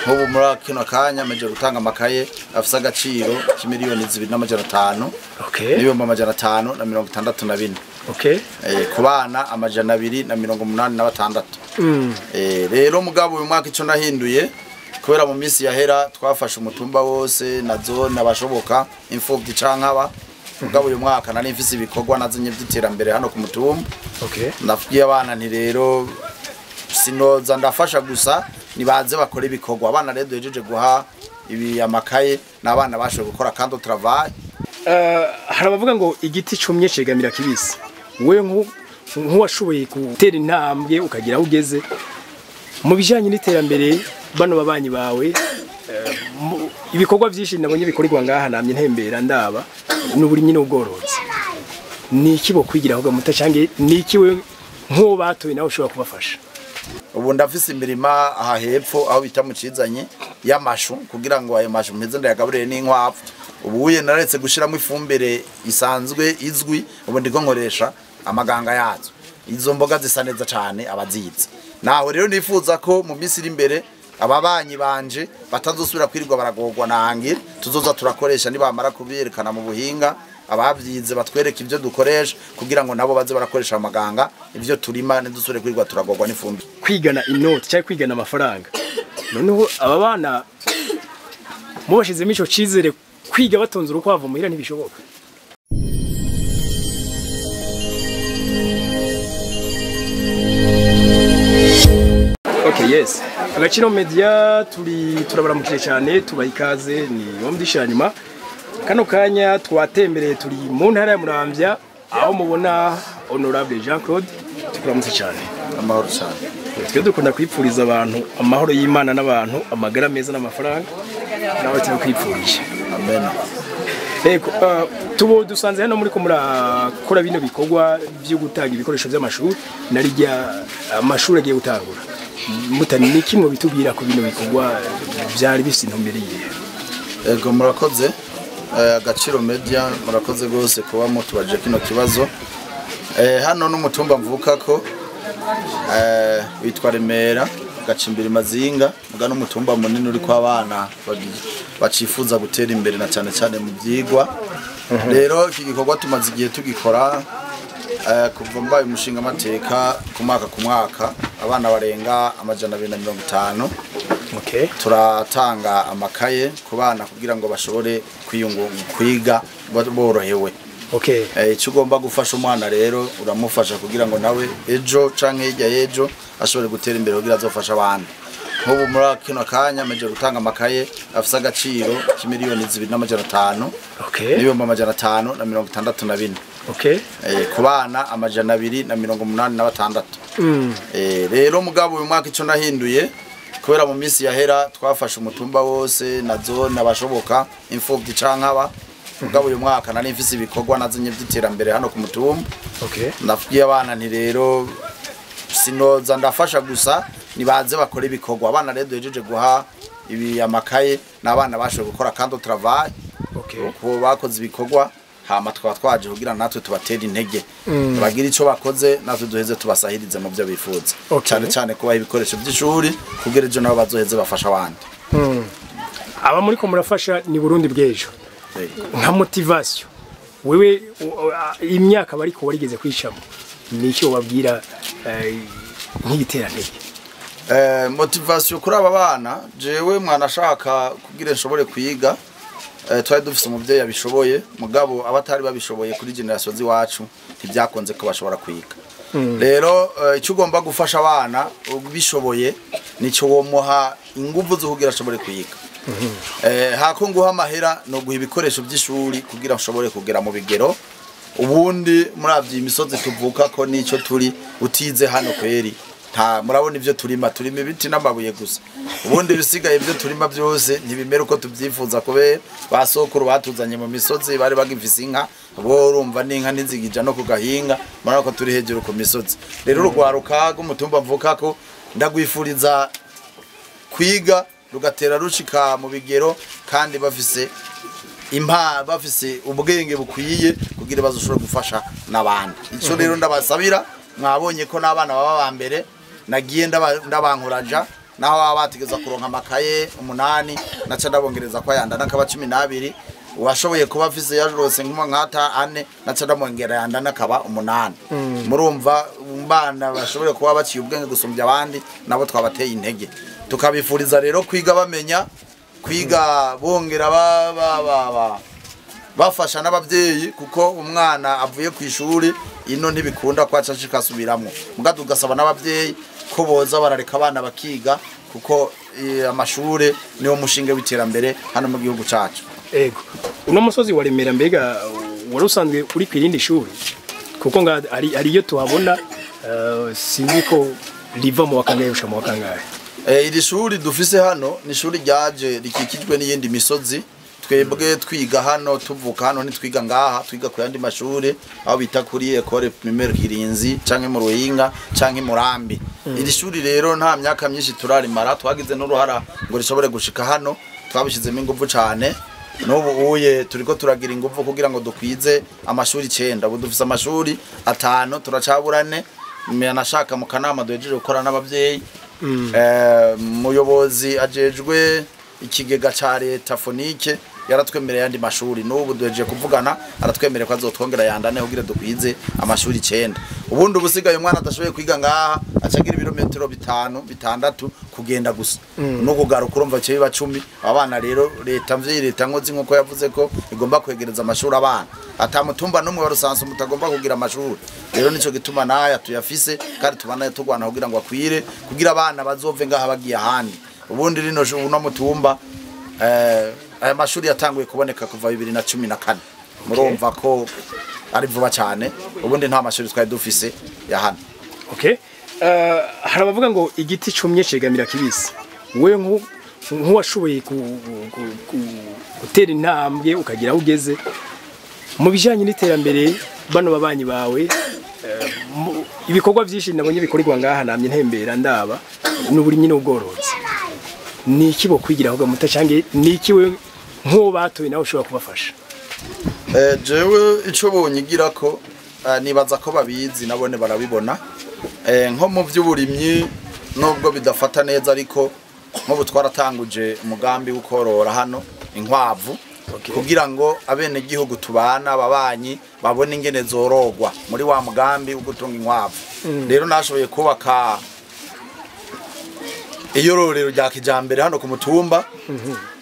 Nk'ubu muri kino kanya meje gutanga amakaye afise agaciro k'imiliyoni 2,500 n'ibihumbi 564. Ku bana 286. Rero mugabo uyu mwaka ico nahinduye, kubera mu minsi yahera twafashe umutumba wose na zone abashoboka imfuvyi canke aba, mugabo uyu mwaka nari mfise ibikorwa nazanye vy'iterambere hano ku mutumba. Ndabwiye abana nti rero sinoza ndafasha gusa, nibaze bakora ibikorwa. Abana rero duhejeje guha ibi amakaye n'abana bashoboye gukora camp de travail. Hari abavuga ngo igiti cumye cegamira kibisi. Wewe nk'uwashoboye gutera intambwe ukagira aho ugeze mu bijanye n'iterambere, bano babanyi bawe, ibikorwa byinshi nabonye bikorerwa ngaha namye ntembera ndaba n'uburimyi n'ubworozi, ni iki bokwigira ahubwo muta, canke ni iki we nk'uwo batoye nawe ushobora kubafasha? Ubu ndafise imirima aha hepfo aho bita mu Cizanye y'amashu, kugira ngo ayo mashu mpeze ndayagaburire n'inkwavu. Ubu uye naretse gushiramo ifumbire isanzwe izwi, ubu ndiko nkoresha amaganga yazo. Izo mboga zisa neza cane abazizi. Naho rero nifuza ko mu minsi iri imbere ababanyi banje batazosubira kwirirwa baragorwa nange, tuzoza turakoresha nibamara kubiyerekana mu buhinga, ababyize batwereka ibyo dukoresha, kugira ngo nabo baze barakoresha amaganga ibyo turima, ntidusubire kwirirwa turagorwa n'ifumbire. Kwigana inoti cyangwa kwigana amafaranga, noneho aba bana mubashizemo ico cizere, kwiga batonze urukwavu muhira ntibishoboka. Okay, yes. Agaciro Media turi turabaramukije cyane, tubaha ikaze, ni wamdisha nyuma. Kano kanya twatembereye, turi mu ntara ya Muramvya aho mubona Honorable Jean Claude. Tukuramutse cyane. Amahoro cyane. Twe dukunda kwipfuriza abantu amahoro y'Imana n'abantu, amagara meza n'amafaranga, nawe turakwipfurije. Amen. Ego, tubo dusanze hano muri ko murakora bino bikorwa byo gutanga ibikoresho by'amashuri narijya amashuri agiye gutangura. Mutani, ni kimwe bitubwira ku bino bikorwa byari bifite intumbero yihe? Ego, murakoze. Agaciro Media, murakoze rwose kuba mutubaje kino kibazo. Hano n'umutumba mvuka ko witwa Remera, Gacimbiri Mazinga, muga n'umutumba munini uri ko abana bacifuza gutera imbere na cyane cyane mu byigwa. Rero iki gikorwa tumaze igihe tugikora, kuva mbaye umushinga amateka, ku mwaka ku mwaka abana barenga 250 turatanga amakaye ku bana kugira ngo bashobore kwiga borohewe. Icyo ugomba gufasha umwana rero uramufasha kugira ngo nawe ejo canke hirya y'ejo ashobore gutera imbere kugira azofashe abandi. Nk'ubu muri kino kanya meje gutanga amakaye afise agaciro k'imiliyoni 2,500 n'ibihumbi 564. Ku bana 286. Rero mugabo uyu mwaka ico nahinduye, kubera mu minsi yahera twafashe umutumba wose na zone abashoboka imfuvyi canke aba, mugabo uyu mwaka nari mfise ibikorwa nazanye vy'iterambere hano ku mutumba. Ndabwiye abana nti rero sinoza ndafasha gusa, nibaze bakora ibikorwa. Abana rero duhejeje guha ibi amakaye n'abana bashoboye gukora camp de travail, uko bakoze ibikorwa, hama tukaba twaje kugira natwe tubatera intege bagira ico bakoze, natwe duheze tubasahirize mu byo bifuza, cyane cyane kubaha ibikoresho by'ishuri kugira ejo nabo bazoheze bafasha abandi. Aba muri ko murafasha ni Burundi bw'ejo. Nka motivation wewe, imyaka bariko warigeze kwicamo, ni icyo wabwira nk'igiterantege? Motivation kuri aba bana, jewe mwana ashaka kugira nshobore kwiga, twari dufise umuvyeyi abishoboye, mugabo abatari babishoboye kuri generation z'iwacu ntibyakunze ko bashobora kwiga. Rero icyo ugomba gufasha abana ubishoboye nico womuha inguvu zo kugira ashobore kwiga. Hako nguha amahera no guha ibikoresho by'ishuri kugira ashobore kugera mu bigero. Ubundi muravye imisozi tuvuka ko nico turi, utize hano kweri nta murabona ivyo turima, turima ibiti n'amabuye gusa. Ubundi bisigaye ibyo turima byose ntibimera uko tubyifuza, kubera basokuru batuzanye mu misozi bari bagifise inka, bo urumva n'inka n'inzigija no ku gahinga, murabona ko turi hejuru ku misozi. Rero urugwaruka rw'umutumba mvuka ko ndagwifuriza kwiga rugatera rushika mu bigero, kandi bafise impa, bafise ubwenge bukwiye kugira bazoshobore gufasha n'abandi. Ico rero ndabasabira, mwabonye ko n'abana baba ba mbere nagiye ndabankuraja. Naho baba bategeza kuronka amakaye 8, naca ndabongereza ko ayanda nakaba 12. Uwashoboye kuba afise yarose nk'uma nkata 4, naca ndamwongera yanda nakaba 8. Murumva mbana bashoboye kuba baciye ubwenge gusumbya abandi, nabo twabateye intege. Tukabifuriza rero kwiga bamenya, kwiga bongera bafasha n'abavyeyi, kuko umwana avuye ku ishuri ino ntibikunda ko aca ashikasubiramwo. Muga tugasaba n'abavyeyi ko boza barareka abana bakiga, kuko amashure niwo mushinge w'iterambere hano mu gihugu cacu. Ego, uno musozi wa Remera mbega wari usanzwe uri kwirindi shuri? Kuko nga ari iyo tuhabona, sinzi ko riva mu wakangahe usha mu wakangahe. Iri shuri dufise hano ni shuri ryaje rikikijwe n'iyindi misozi. Twebwe twiga hano, tuvuka hano, ntitwiga ngaha, twiga ku yandi mashuri aho bita kuri Ecole Primaire Kirinzi canke mu Ruhinga canke Murambi. Iri shuri rero nta myaka myinshi turarimara, twagize n'uruhara ngo rishobore gushika hano, twabishizemo ingufu cane. N'ubu uye turiko turagira ingufu kugira ngo dukwize amashuri 9. Ubu dufise amashuri 5, turacaburane. Nashaka mu kanama duhejeje gukora n'abavyeyi. Muyobozi ajejwe ikigega ca leta Fonike yaratwemereye yandi mashuri, n'ubu duhejeje kuvugana aratwemereye ko azotwongera yandane kugira dukwize amashuri 9. Ubundi ubusigaye umwana adashoboye kwiga ngaha acagira ibirometero 5 6 kugenda gusa no kugaruka, urumva cyo biba 10. Abana rero leta mvye leta nkozi nkuko yavuze ko igomba kwegereza amashuri abana, atamutumba n'umwe wa rusanzu mutagomba kugira amashuri. Rero nico gituma naya tuyafise kandi tubana tugwana kugira ngo akwire, kugira abana bazove ngaha bagiye ahandi. Ubundi rino uno mutumba aya mashuri yatanguye kuboneka kuva 2014. Murumva ko ari vuba cyane, ubundi nta mashuri twari dufise ya hano. Okay. Hari abavuga ngo igiti cumye cegamira kibisi. Wewe nk'uwashoboye gutera intambwe ukagira aho ugeze mu bijanye n'iterambere, bano babanyi bawe, ibikorwa byinshi nabonye bikorerwa ngaha namye ntembera ndaba n'uburimyi n'ubworozi, ni iki bo kwigira aho gamuta, canke ni iki we nk'uwo batoye nawe ushobora kubafasha? Jewe ico bonyigira ko nibaza ko babizi nabone barabibona. Nko mu by'uburimyi nubwo bidafata neza, ariko nk'ubu twaratanguje umugambi wo korora hano inkwavu, kugira ngo abene gihugu tubana ababanyi babone ingene zorogwa muri wa mugambi wo gutunga inkwavu. Rero nashoboye kubaka iyororero rya kijambere hano ku mutumba.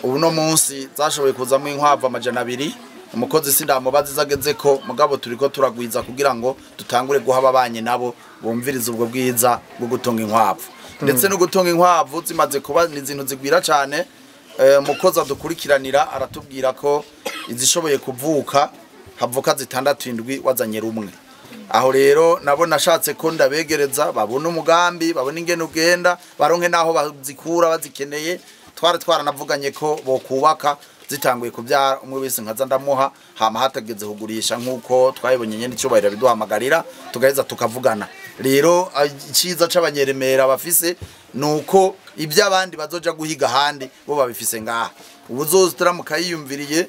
Ubu no munsi zashoboye kuzamo inkwavu 200. Umukozi sindamubazi zageze ko, mugabo turiko turagwiza kugira ngo dutangure guha ababanye nabo bumviriza ubwo bwiza bwo gutunga inkwavu. Ndetse no gutunga inkwavu zimaze kuba ni izintu zigwira cyane. Umukozi adukurikiranira aratubwira ko izishoboye kuvuka havuka 6 7 wazanye rumwe. Aho rero nabo nashatse ko ndabegereza babone umugambi, babone ingene ugenda, baronke naho bazikura bazikeneye. Twari twaranavuganye ko bokubaka zitanguye kubyara, umwe wese nkaza ndamuha, hama hatageze kugurisha nkuko twabibonye nyene icyubahiro biduhamagarira, tugaheza tukavugana. Rero iciza c'abanyeremera bafise nuko iby'abandi bazoja guhiga handi bo babifise ngaha. Ubuzoza mukayiyumviriye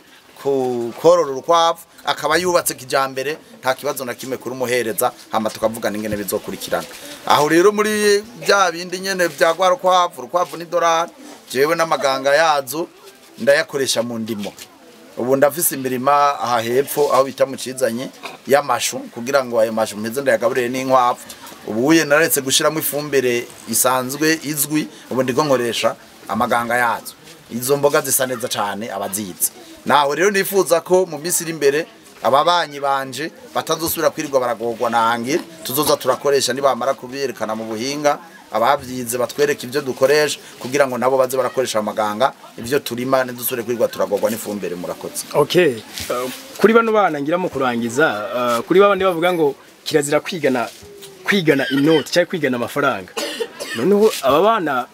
korora urukwavu akaba yubatse kijambere, nta kibazo na kimwe kuri umuhereza, hama tukavugana ingene bizokurikirana. Aho rero muri bya bindi nyene bya gwa rukwavu, urukwavu ni dolari, jewe n'amaganga yazo ndayakoresha mu ndimo. Ubu ndafise imirima aha hepfo aho bita mu Cizanye y'amashu, kugira ngo ayo mashu mpeze ndayagaburire n'inkwavu. Ubu naretse gushiramo ifumbire isanzwe izwi, ubu ndiko nkoresha amaganga yazo. Izo mboga zisa neza cyane abazizi. Naho rero nifuza ko mu minsi iri imbere ababanyi banje batazosubira kwirirwa baragorwa nange, tuzoza turakoresha nibamara kubiyerekana mu buhinga, ababyize batwereka ibyo dukoresha kugira ngo nabo baze barakoresha amaganga ibyo turima, ntidusubire kwirirwa turagorwa n'ifumbire. Murakoze. Okay. Kuri bano bana ngira mu kurangiza, kuri babandi bavuga ngo kirazira kwigana inoti cyangwa kwigana amafaranga, noneho aba bana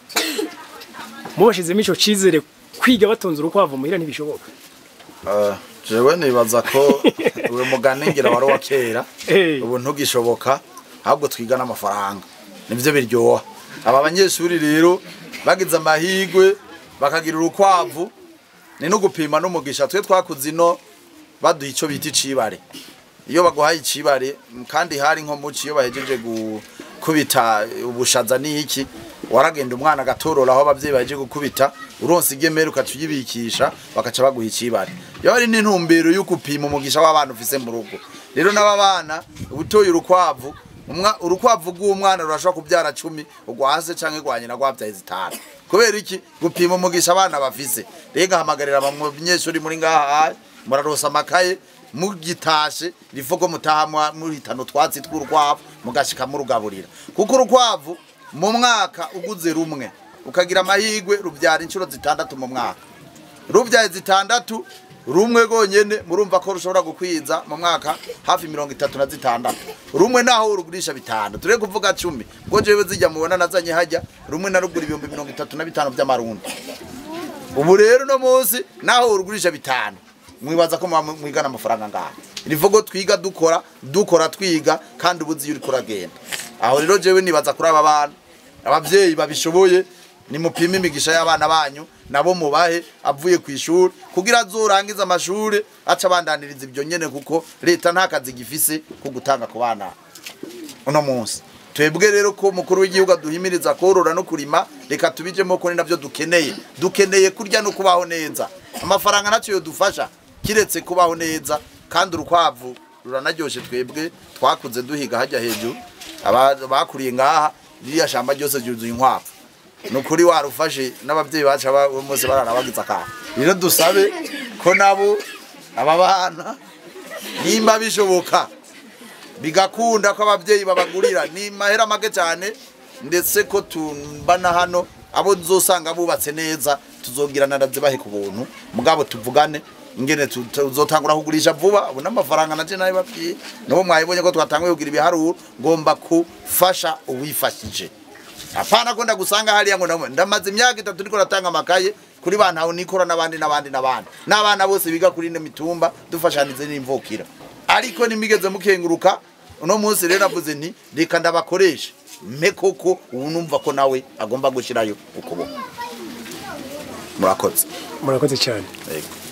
mubashizemo ico cizere kwiga batonze urukwavu muhira ntibishoboka? Jewe nibaza ko uwo mugani ngira wari wa kera, ubu ntugishoboka, ahubwo twigana amafaranga nivyo biryoha. Aba banyeshuri rero bagize amahigwe bakagira urukwavu, ni no gupima n'umugisha. Twe twakuze ino baduha ico bita icibare. Iyo baguhaye icibare kandi hari nko muci, iyo bahejeje gukubita ubushaza n'iki, waragenda umwana agatorora aho abavyeyi baje gukubita, uronse igemera ukaca uyibikisha bakaca baguha icibare. Yo ari n'intumbero yo gupima umugisha w'abana ufise mu rugo. Rero n'aba bana ubutoye urukwavu, urukwavu rw'umwana rurashobora kubyara 10 urwase canke rwa nyina rwabyaye 5. Kubera iki? Gupima umugisha abana bafise. Rega hamagarira abanyeshuri muri ngaha murarosa amakaye mugitashe rivugo mutaha muhitano twatsi tw'urukwavu mugashika murugaburira. Kuko urukwavu mu mwaka uguze rumwe ukagira amahigwe rubyara inshuro 6 mu mwaka. Rubyaye 6 rumwe gonyene murumva ko rushobora gukwiza mu mwaka hafi 36. Rumwe naho urugurisha 5 ture kuvuga 10 ngo jewe zijya mubona nazanye hajya rumwe narugura ibihumbi 35 by'amarundi. Ubu rero no munsi naho urugurisha 5 mwibaza ko mwigana amafaranga ngaha. Rivugo twiga dukora twiga kandi ubuzi uri kuragenda. Aho rero jewe nibaza kuri aba bana abavyeyi babishoboye ni mupime imigisha y'abana banyu nabo mubahe avuye ku ishuri kugira azorangiza amashuri aca bandaniriza ibyo nyene, kuko leta nta kazi gifise ko gutanga ku bana uno munsi. Twebwe rero ko mukuru w'igihugu aduhimiriza korora no kurima, reka tubijemo ko ni navyo dukeneye. Dukeneye kurya no kubaho neza. Amafaranga ntacyo yodufasha kiretse kubaho neza, kandi urukwavu ruranaryoshe. Twebwe twakuze duhiga hajya hejuru, abakuriye ngaha ririya shamba ryose ryuzuye inkwavu. Nukuri warufashe n'abavyeyi baca bose bararabagiza ka. Rero dusabe ko nabo aba bana nimba bishoboka bigakunda ko abavyeyi babagurira ni mahera make cyane, ndetse ko tumbana hano abo nzosanga bubatse neza tuzogirana ndazibahe ku buntu, mugabo tuvugane ingene tuzotangura kugurisha vuba. Ubu n'amafaranga naje nayo bapfiye nabo mwayibonye ko twatanguye kugira ibiharuro, ngomba kufasha uwifashije. Apana ko ndagusanga hariya ngo ndamaze imyaka 3 ndiko natanga amakaye kuri bantu nikora nabandi nabandi nabandi nabana bose biga kuri ino mitumba dufashanize n'imvukira. Ariko nimigeze mukenguruka uno munsi rero navuze nti reka ndabakoresha mpe koko ubu numva ko nawe agomba gushirayo ukuboko. Murakoze. Murakoze cyane. Yego.